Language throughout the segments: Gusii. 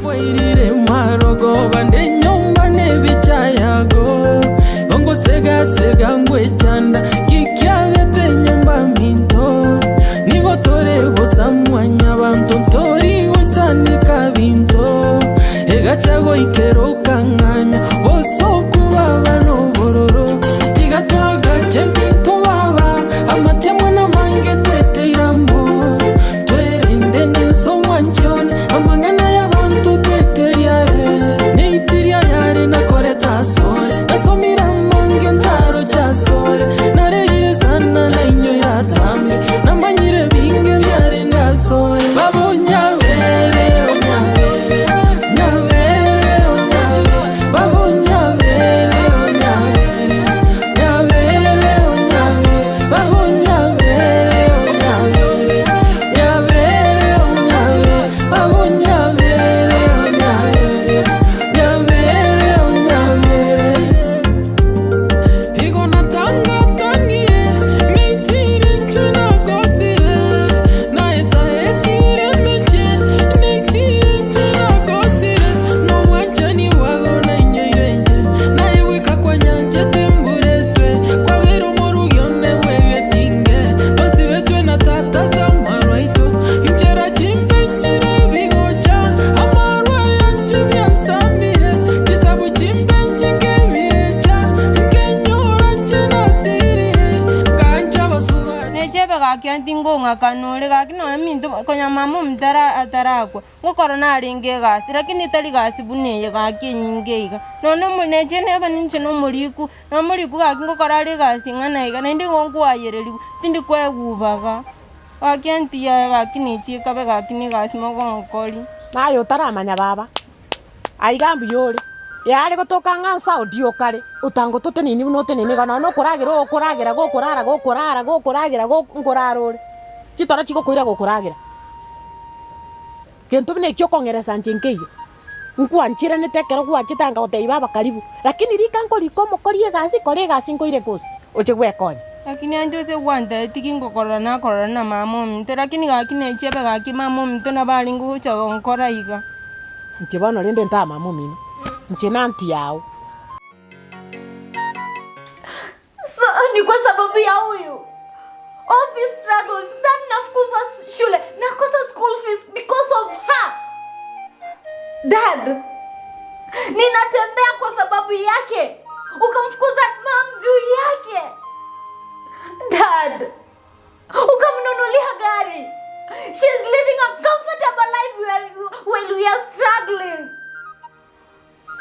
Bwairire marogoba nenyomba nebichayago Ongosegasega ngwechanda kikiabete nyomba minto Nigo tore bosa mwanyabanto ntori goisanika binto Egacha goikera okang'anya bosoku baba nobororo Tiga twagache minto baba amatemwa namange tweteire amo Twerende nense omwanchi one amang'ana y'abanto tweteria are Neitiria yare nakorete asore Nasomire amange ntaroche asore Narerire sana nainyoire atambe Namanyire binge biarenge asore Baba onyabere onyabere Nyabere onyabere Baba onyabere onyabere Nyabere onyabere Baba onyabere onyabere Nyabere onyabere Baba onyabere onyabere Nyabere onyabere Igo natangatangire neitire inche nagosire Naetaetire emechie neitire inche nagosire Nobwanchani bwago nainyoire inche Naye goika kwanyanchete mburetwe Kwabeire omorugi one bw'egetinge Twasibetwe na tata ase amarwa aito Inchera chimbe nchire ebigocha Amarwa ayanche biansambire Chisabu chimbe nchinge ebirecha Nkenyora nche nasirire Nkancha abasubati Nechebe gaki aunty ngong'akana ore gaki nonya minto konya mama ominto ara atarakwa, ngokora narenge egasi lakini tari gasi buna eye gaki enyinge iga. Nonya omo neche neba ninche na omoriku, na omoriku gaki ngokora are egasi ing'ana iga naende igo nkoayereriwa, tindi koegwa obaga. Gaki aunty yaya gaki nechi ekabe gaki na egasi mogonkori. Naye otaramanya baba, aiga mbuya ore, yare gotoka ng'a nsa odio okare, otangote oteneni buna oteneni iga nonya okoragera okoragera gokorara gokorara gokoragera go nkorara ore, chitoro chigokoira gokoragera. Gento buna ekio okong'eresa inche nkeiyo, nkwancheranete ekero gwachete anga gotebia baba karibu, lakini rika nkorika omokori egasi kora egasi nkoire gose, oche gwekonya. Lakini anche ase gwantaeti gingokorora nakorora na mama ominto, lakini gaki nechiebe gaki mama ominto nabo arenge gocha gonkora iga. Inche bono rende ntaa mama omino, inche na aunty yao. So ni kwa sababu ya huyu all these struggles dad nafukuzwa shule nakosa school fees because of her dad ninatembea kwa sababu yake ukamfukuza mam juu yake dad ukamnunulia gari she's living a comfortable life while, while we are struggling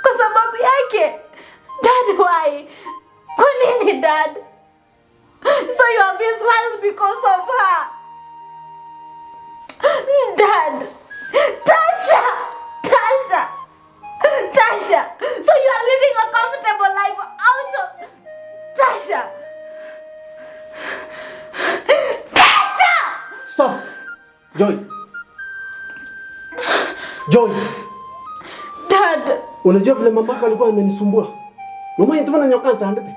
kwa sababu yake dad why kwa nini dad so you are this wild because of her dad tasha tasha tasha so you are living a comfortable life out of tasha tasha Stop! Joy. Joy. Dad. Unajua vile mamako alikuwa amenisumbua. Mama yetu bana nyoka nchandete.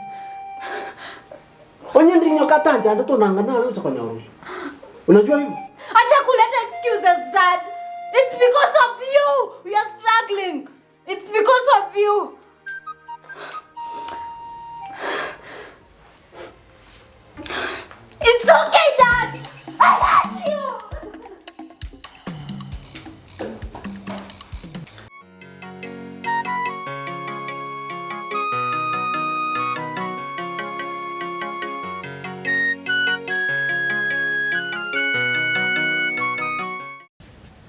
Onye ndi nyoka tanchandete unangana ale utakonyoro. Unajua hivyo? Acha kuleta excuses dad. It's because of you we are struggling. It's because of you. It's okay, Dad. I hate you.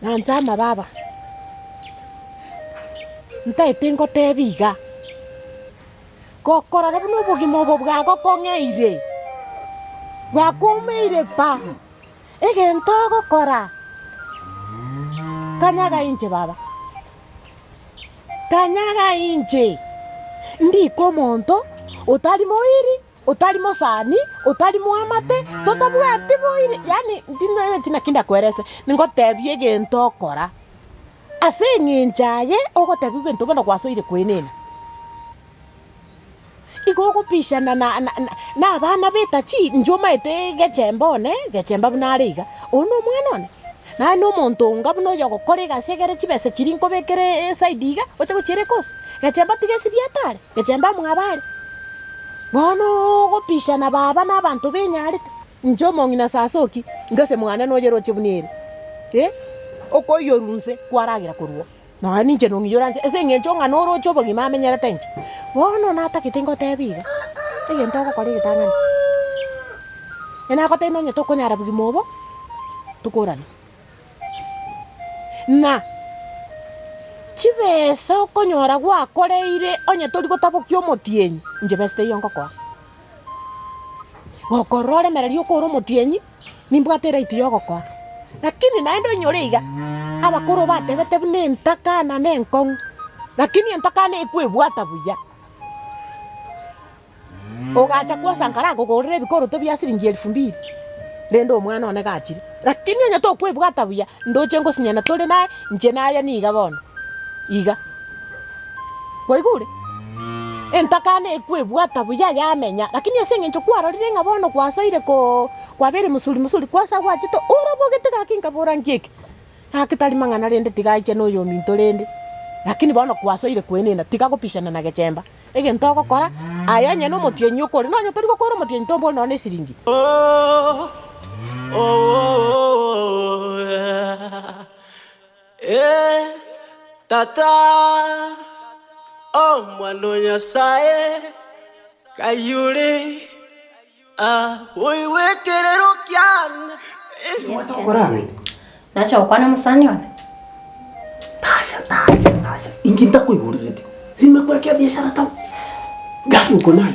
Nanche amababa, ntaete ngotebie iga, gokorora buna obogima obo bwagokong'eire, bwakoumeire pa, egento ogokora, kanyaga inche baba, kanyaga inche, ndike omonto otari moiri. Otari mosani, otari moamate, totabwati boiri, yaani tinaeti naki ndakwerese, ningotebie egento okora. Ase eng'encho aye ogotebiwa egento bono gwasoire kwenena. Igo ogopishana na na na abana b'etachi, inche omaete gechemba one, gechemba buna are iga, oyo na omwana one. Naye na omonto onga buna oyo ogokora egasi egere chibesa chiria nkobekere eside iga, oche gochiera ekosi. Gechemba tiga esibi etare, gechemba amwabo are. Bono ogopishana baba na abanto benyarete, inche omong'ina sasoki, ngase mwane noyeroche buna ere, eh, okoiyorwa nse kwaragera korwa oo. Nonya ninche nong'iyore anse ase eng'encho ng'a noroche obogima amenyerete inche. Bono natagete ngotebie iga, egento ogokora egetang'ani, enagotebia nonye tokonyara bogima obo, tokorane. Na chibesa okonyora gwakoreire onye tori gotabokia omotienyi, inche besa teiyo ngokoa. Gokorora oremereria okore omotienyi, nimbwate eright ya ogokoa. Lakini naende oinyore iga, abakoro batebete buna entakana na enkong'u, lakini entakana ekwebwata buya. Ogacha kwasankara akogorera ebikoroto bia siringi elfu mbili, rende omwana one gachire. Lakini onye tokwebwata buya, ndoche ngosinyana tore naye, inche naye niga bono, iga. Kwaigure? Entakana ekwebwata buya yamenya, lakini ase eng'encho kwarorire ng'a bono gwasoire koo kwabeire musuri musuri kwansa gwachete orabogete gaki nkabora nki eke? Gaki tari mang'ana rende tiga aiche na oyominto rende, lakini bono kwasoire kwenena tiga gopishana na gechemba. Egento ogokora, aye onye nomotienyi okore, nonya tori gokora omotienyi tombori nonya ne esiringi. Oh, oh, oh, yeah. Eh, tata, omwana o Nyasaye, kayure, ah, oigwe ekerero kiane. Mwacha gokora naende. Nacha gokwana omosani one. Tasha, Tasha, Tasha, inki ntakoigorereti? Simekuwekea biashara tau. Gari uko nayo.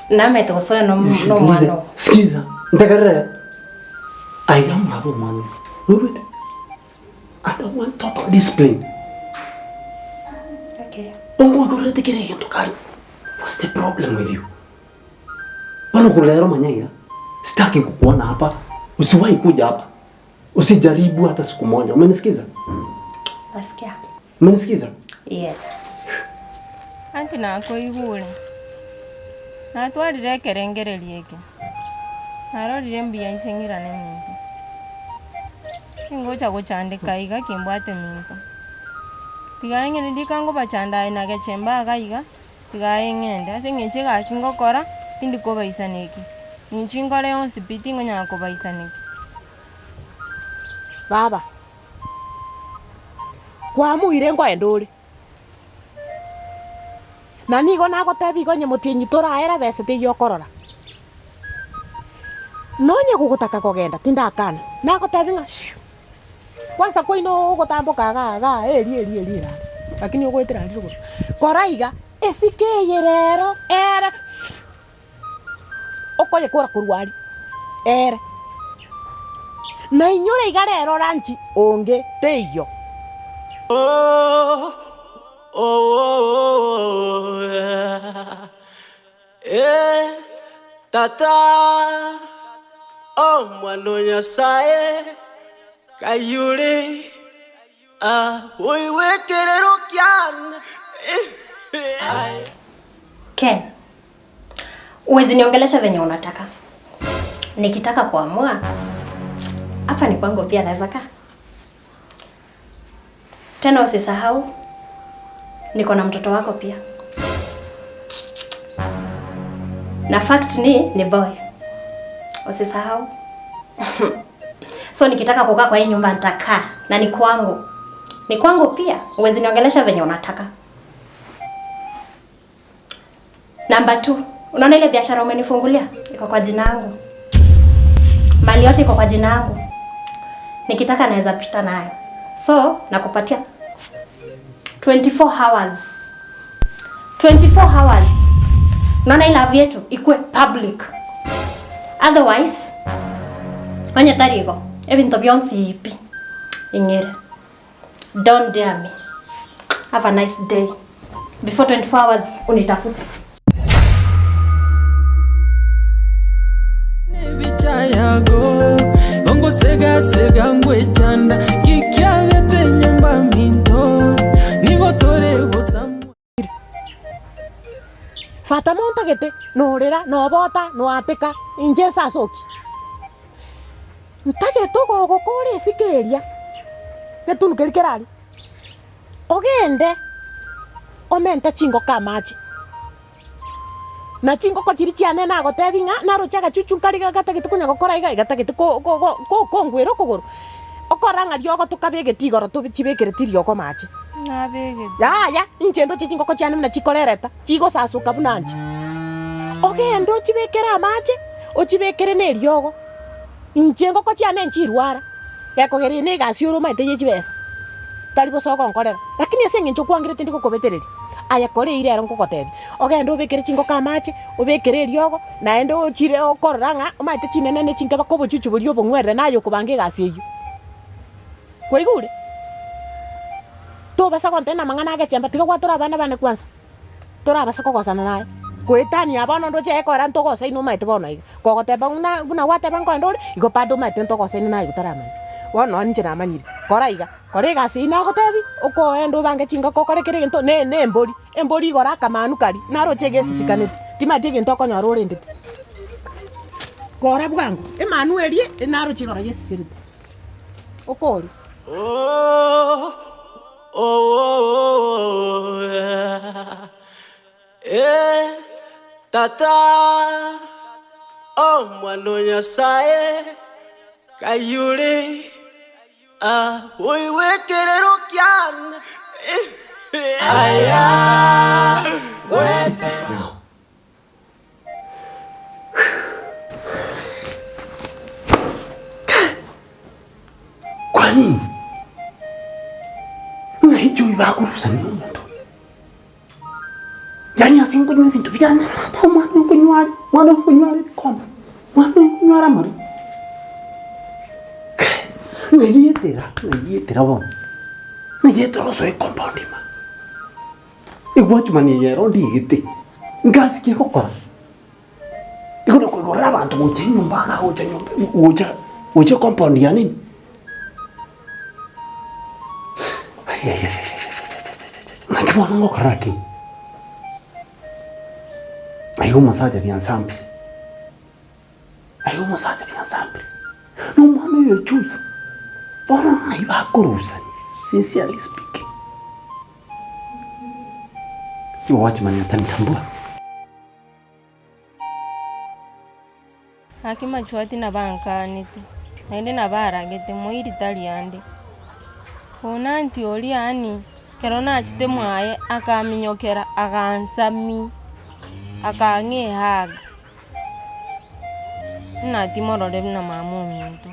Namete gosoa You should nomwana listen. oo. Sikiza, ntegerere. Aiga mwabo omwana oyo. Oigwete? I don't want total discipline. Okay. Ongoigorerete kera egento kare. What's the problem with you? Bono korwa rero manya iga, sitaki kukuona hapa, usiwahi kuja hapa. Usijaribu hata siku moja. Umenisikiza? Nasikia. Umenisikiza? Yes. Anti nakoigure, natwarire ekerengererio eke, narorire mbuya inche ng'irane minto. Tingocha gochandeka iga kimbwate minto, tiga eng'ende rika ngobachanda aye na gechemba iga iga, tiga aye ng'ende ase eng'encho egasi ngokora, tindi kobaisaneki, ninche nkore onsi pi tingonyara kobaisaneki. Baba, kwamoire nkoenda ore. Na nigo nagotebia igo onye motienyi toraera besa teiyo okorora. Nonye gogotaka kogenda tindakana, nagotebia ng'a shuu, kwansa kwaino ogotamboka igaa igaa eri eri eri ere are, lakini ogoetera aria rogoro. Kora iga, esike eye rero ere okoyekora korwa aria, ere. Na inyore iga rero ranchi onge teiyo. Oh, oh, oh, yeah. Eh, tata, omwana o Nyasaye, kayure, ah, oigwe ekerero kiane. Ken, huwezi niongelesha venye unataka. Nikitaka kuamua hapa ni kwangu pia naweza kaa. Tena usisahau niko na mtoto wako pia. Na fact ni ni boy. Usisahau. So nikitaka kukaa kwa hii nyumba nitakaa na ni kwangu. Ni kwangu pia. Huwezi niongelesha venye unataka. Namba 2, unaona ile biashara umenifungulia iko kwa jina yangu. Mali yote iko kwa jina yangu. Nikitaka naweza pita nayo. So nakupatia 24 hours. 24 hours. Unaona ile love yetu ikue public. Otherwise, onye tari igo, ebinto bionsi pi ing'ire. Don't dare me. Have a nice day. Before 24 hours unitafute. Nebichayago ongosegasega ngwechanda kikiabete nyomba minto nigo tore bosa Fata montagete, norera, nobota, noateka, inche nsasoki. Ntagete ogogokora esiko eria, getunu keria kere aria, ogende omente chingoko amache. Na chingoko chiria chiane nagotebia ng'a naroche agachuchu nkare iga gatagete konya gokora iga, gatagete ko- ko- ko- ko- kongwera okogoro, okorora ng'a riogo tokabegeti igoro tobe chibekereti riogo amache. Nabegete. Yaya, inche ndoche chingoko chiane buna chikorereta, chigosasuka buna nche. Ogende ochibekere amache, ochibekere na eriogo, inche engoko chiane nchirwara, gekogera eye na egasi ore omanyete ye chibesa, tari bosa ogonkorera. Lakini ase eng'encho okwangire tindi gokobetereria, aye kora eyio rero nkogotebia, ogende obekere chingoko amache, obekere eriogo, naende ochire okorora ng'a omanyete chinene ne chinke mpaka obochuchu boria obong'werere naye okobanga egasi eyio. Kwaigure? Tobasa gontebia namang'ana agechemba, tiga gwatora abana bane kwanza. Torabase kogosana naye. Goetania bono ndoche ekora ntogosaine omanyete bono iga. Kogoteba buna buna gwateba nkoenda ore, igo bado omanyete ntogosaine naye otaramanya. Bono nonye inche namanyire, kora iga, kora egasi eyio nagotebia, okoenda obange chingoko okore kera egento ne ne embori, embori igoro akamanu karia, naroche egesisikaneti, timanyeti egento okonyora orendete. Kora bwango, emanu eria, naroche igoro yesiserete, okore. Oh, oh, oh, yeah. Eh, tata, oh, mwana o Nyasaye, kayure, ah, oiwekerero kiane, aya, wete. Now. Kwani ng'ai joy bakorusania nomonto oyo? Yaani ase nkonywa ebinto biane rata omwana oyo nkonywa are, omwana oyo nkonywa are ebikombe, omwana oyo nkonywa are amarwa. Kai, ng'ai etera, ng'ai etera bono, ng'ai etera osoe ecompound ime aa. Egwachumani eye ero ndigete, ngasi ki egokora? Igo nakoigorera abanto gocha enyomba iga gocha nyomba gocha gocha ecompound yane ime. Naki bono ngokora lakini? Aiga omosacha biansambire, aiga omosacha biansambire, na omwana oyo Joy, bono ng'ai bakorusania sincerely speaking. Igo gwachimanya atanitambua. Gaki machwati nabankanete, naende nabaragete, moiri tari ande. Bono anti oria yaani ekero nachete mwaye akaminyokera agansamia, akang'a ehug, buna timorore buna mama ominto.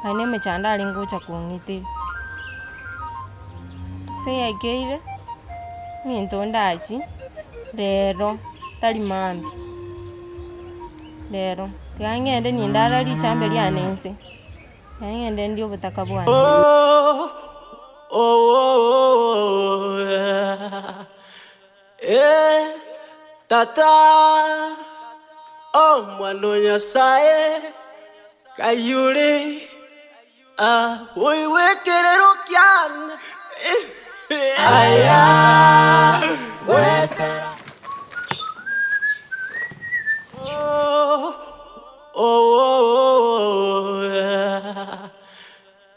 Aye na emechando arenge gocha kong'itera. Ase yaikeire, ebinto ndachie rero, tari mambia, rero. Tiga ng'ende nindara richambe riane inse, tiga ng'ende ndie obotaka bwane. Oh, oh, oh, yeah. Eh, tata, oh, mwana o Nyasaye, kayure, ah, oiwekerero kiane, aya, wetera. Oh, oh, oh, oh, yeah.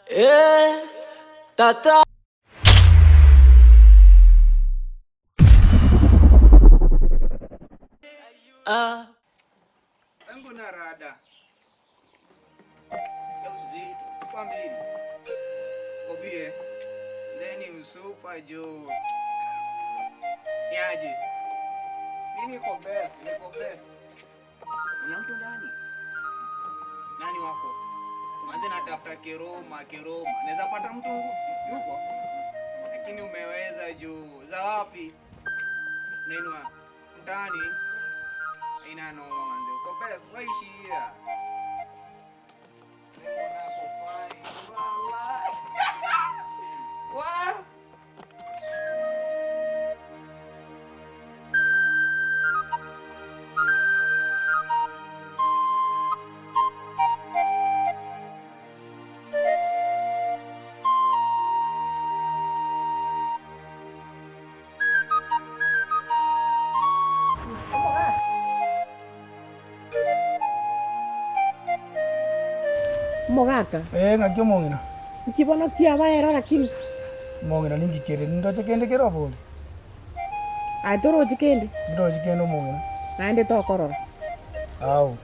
Eh, tata. Mbona rada uzito kwambiri obie then msupa juu niaje mi niko best niko best una mtu ndani nani wako manze natafuta kiroma kiroma naweza pata mtu yuko lakini umeweza juu za wapi nainua mtaani ina noma manze uko best waishi here Mbona uko fine Wallah. Wah. Omogaka. Ee, ng'aki omong'ina? Nki bono kiaba rero lakini? Omong'ina ninki kere? Nindoche kende kere obori? Aye torochi kende? Tindochi kende omong'ina. Naende tokorora. Ao,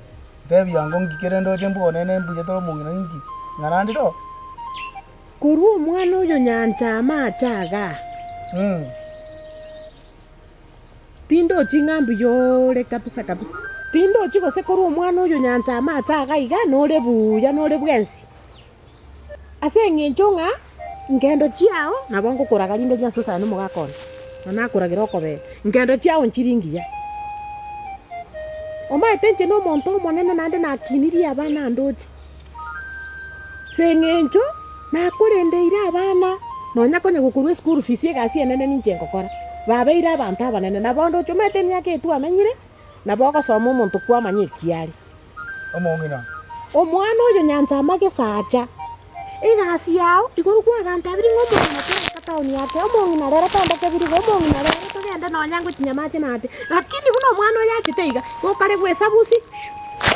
ntebia ango nki kere ndoche mbuya onene mbuya tore omong'ina ninki? Ng'ana ndire oo? Korwa omwana oyo nyancha amache agaa. Tindochi ng'a mbuya ore kabisa kabisa. Tindochi gose korwa omwana oyo nyancha amache agaa iga nore buya nore bwensi. Ase eng'encho ng'a ngendo chiao nabo ngokoraga rinde rionsi osane nomogaka one, na nakoragera okobee, ngendo chiao nchiri ngiya. Omanyete inche nomonto omonene naende nakinirie abana ndoche. Ase eng'encho nakorendeire abana nonya konya gokorwa eschool fees egasi enene ninche ngokora, babeire abanto abanene. Nabo ndoche omanyete emiaka eye twamenyire, nabo ogosoma omonto kwamanya eki are. Omong'ina. Omwana oyo nyancha amagesacha. Egasi yao igoro kwagantebirie ng'a omong'ina toreta town ake, omong'ina rero togende kebirigo, omong'ina rero togende nonya ngochia Nyamache na ate. Lakini buna omwana oyo achete iga, gokare bwesabusi,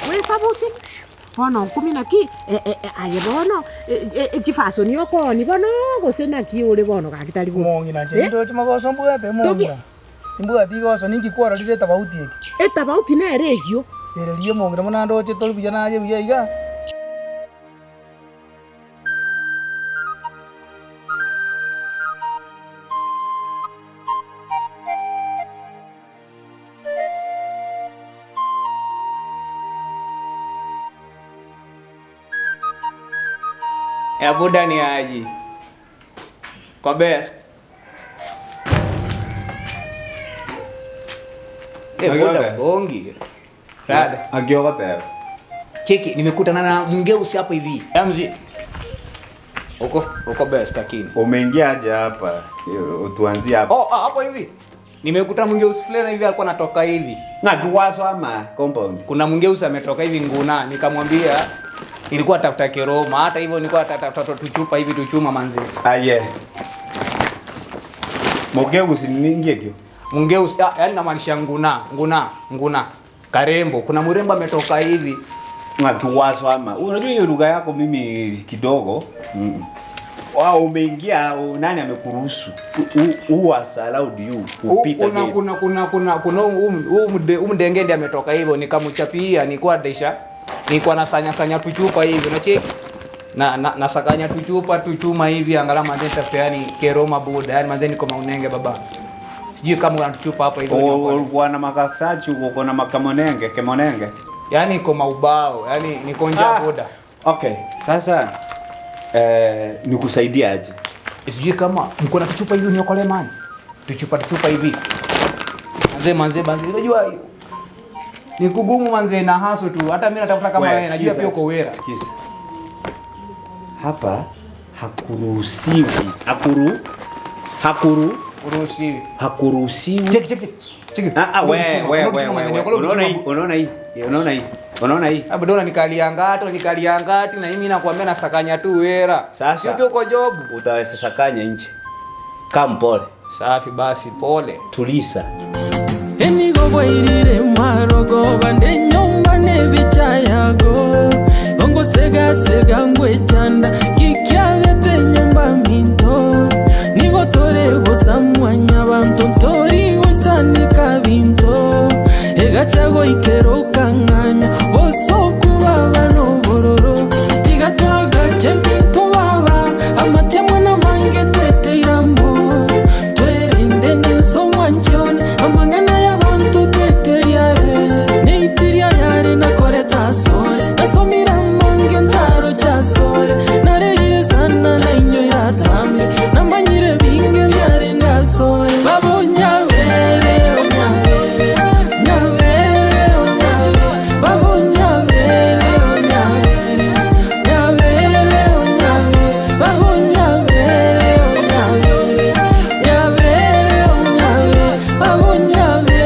bwesabusi, bono nkumia naki aye bono echifasoni okooni bono gose naki ore bono gaki tari bobe. Omong'ina inche nindoche magoso mbwate omong'ina. Timbwati igoso ninki kwarorire etabauti eke? Etabauti nere eyio. Ere riria omong'ina buna ndoche tori buya naye buya iga. Ya buda ni aji. Kwa best. Eh, buda bongi. Rada. Akiogoteba. Cheki, nimekutana na mngeusi hapa hivi. Amzi. Uko uko best lakini. Umeingia aje hapa? Utuanzie hapa. Oh, ah, hapo hivi. Nimekuta mngeusi fulani hivi alikuwa anatoka hivi. Ng'aki ama compound. Kuna mngeusi ametoka hivi nguna, nikamwambia nilikuwa tafuta keroma, hata hivyo nilikuwa tafuta tuchupa hivi tuchuma manzi. Aye. Mugeusi ni ngekio. Mngeusi, ah, yaani namaanisha nguna, nguna, nguna. Karembo, kuna mrembo ametoka hivi. Ng'aki ama. Unajua hiyo lugha yako mimi kidogo. Mm. Wao umeingia nani amekuruhusu? Who has allowed you kupita Kuna gate? kuna kuna kuna kuna huu mdenge ndiye ametoka hivyo, nikamchapia, nilikuwa daisha. Nilikuwa nasanya sanya tuchupa hivi, unacheki? Na, na nasakanya tuchupa tuchuma hivi angalau manze nitafute yani keroma buda, yani manze niko maunenge baba. Sijui kama kuna tuchupa hapa hivi. Ulikuwa na makasachi uko na makamonenge, kemonenge. Yaani iko maubao, yani niko njaa buda. Okay, sasa nikusaidie aje? Sijui kama mko na tuchupa hivi niokole man. Tuchupa tuchupa hivi. Manze manze manze unajua ni kugumu manze na haso tu. Hata mimi natafuta kama wewe, najua pia uko wera. Sikiza. Hapa hakuruhusiwi. Hakuru hakuru Uruhusiwi. hakuruhusiwi. Cheki cheki cheki. Ah ah, we we we we. Unaona hii? Unaona hii? Unaona hii? Unaona hii? Hapo dola nikalia ngati, nikalia ngati na mimi nakwambia nasakanya tu wera. Sasa Sio pia uko job. Utaweza sakanya nje. Kaa mpole. Safi basi pole. Tulisa. Enigo bwairire marogo bande nyomba nebicha yago ongosegasega ngwechanda.